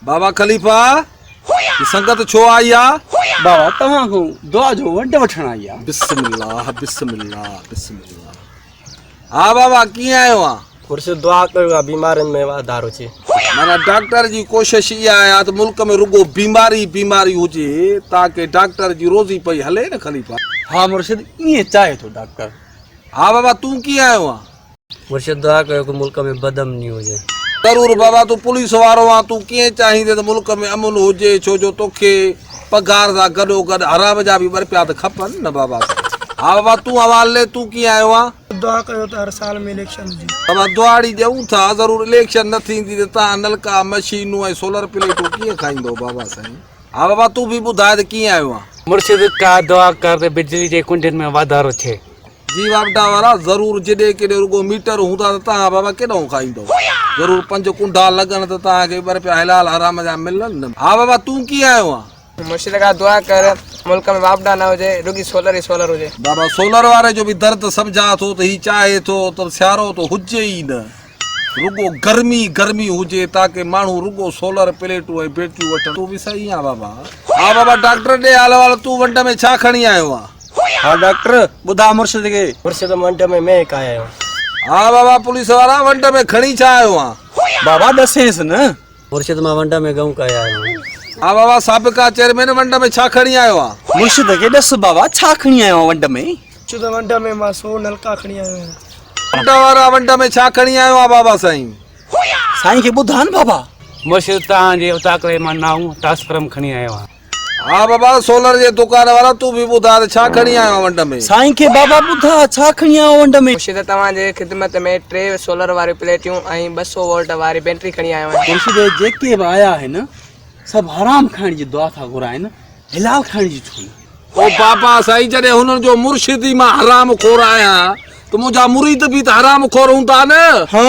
بابا خليفا هي سنگت ڇو آئي آ؟ بابا توهان کان دعا جو ونڊ وٺڻ آئي آ. بسم الله بسم الله بسم الله ها بابا ڪيئن آيو آن؟ مرشد دعا ڪيو آ بيمارين ۾ واڌارو ٿئي. معنيٰ ڊاڪٽر جي ڪوشش اها آ ته ملڪ ۾ رڳو بيماري ئي بيماري هجي تاڪه ڊاڪٽر جي روزي پئي هلي نه خليفا. ها مرشد ائين چاهي ٿو ڊاڪٽر. ها بابا تون ڪيئن آيو آن؟ مرشد دعا ڪيو ڪه ملڪ ۾ بد امني هجي. ضرور بابا تون پوليس وارو آن تون ڪيئن چاهيندين ته ملڪ ۾ امن هجي ڇو جو توکي پگهار سان گڏو گڏ حرام جا به ٻه رپيا ته کپن نه بابا سائين. ها بابا تون حوال ڏي تون ڪيئن آيو آن؟ دعا ڪيو ته هر سال ۾ اليڪشن هجي. بابا دعاڙي ڏيون ٿا ضرور اليڪشن نه ٿيندي ته تان نلڪا مشينون ۽ سولر پليٽون ڪيئن کائيندو بابا سائين. ها بابا تون به ٻڌاء ته ڪيئن آيو آن؟ مرشد ڪا دعا ڪر ته بجلي جي ڪنڊين ۾ واڌارو ٿئي. جي واپڊا وارا ضرور جيڏي ڪيڏي رڳو ميٽر هوندا ته تهان بابا ڪيڏانهن کائيندؤ. ضرور پنج ڪنڊا لڳن ته تهان کي ٻه رپيا حلال حرام جا ملن نه. ها بابا تون ڪيئن آيو آن؟ مرشد ڪا دعا ڪر ملڪ ۾ واپڊا نه هجي رڳي سولر ئي سولر هجي. بابا سولر واري جو به درد سمجهان ٿو ته هي چاهي ٿو ته سيارو ته هجي ئي نه رڳو گرمي ئي گرمي هجي تاڪه ماڻهو رڳو سولر پليٽون ۽ بيٽريون وٺن. تون به صحيح آن بابا. ها بابا ڊاڪٽر ڏي حال احوال تون ونڊ ۾ ڇا کڻي آيو آن؟ ها ڊاڪٽر ٻڌاء مرشد کي. مرشد ونڊ ۾ مينهن ڪاهي آيو آن. ها بابا پوليس وارا ونڊ ۾ کڻي ڇا آيو آن؟ بابا ڏسينس نه. مرشد مان ونڊ ۾ گئون ڪاهي آيو آهيان. ها بابا سابقا چيئرمين ونڊ ۾ ڇا کڻي آيو آن؟ مرشد کي ڏس بابا ڇا کڻي آيو آن ونڊ ۾. مرشد ونڊ ۾ مان سو نلڪا کڻي آيو آهيان. ونڊ وارا ونڊ ۾ ڇا کڻي آيو آن بابا سائين؟ سائين کي ٻڌاء نه بابا. مرشد توهان جي اوطاق تي مان نائون ٽرانسفرم کڻي آيو آهيان. ها بابا سولر جي دڪان وارا تون به ٻڌاء ته ڇا کڻي آيو آهين ونڊ ۾. سائين کي بابا ٻڌاء ڇا کڻي آيو ونڊ ۾. مرشد توهان جي خدمت ۾ ٽي سولر واريون پليٽيون ۽ 200 وولٽ واري بيٽري کڻي آيو آهيان. مرشد جيڪي به آيا آهن سڀ حرام کائڻ جي دعا ٿا گهرائن حلال کائڻ جي ڇو نه. او بابا سائين جڏهن هنن جو مرشد ئي مان حرام خور آهيان ته منهنجا مريد به ته حرام خور هوندا نه. ها.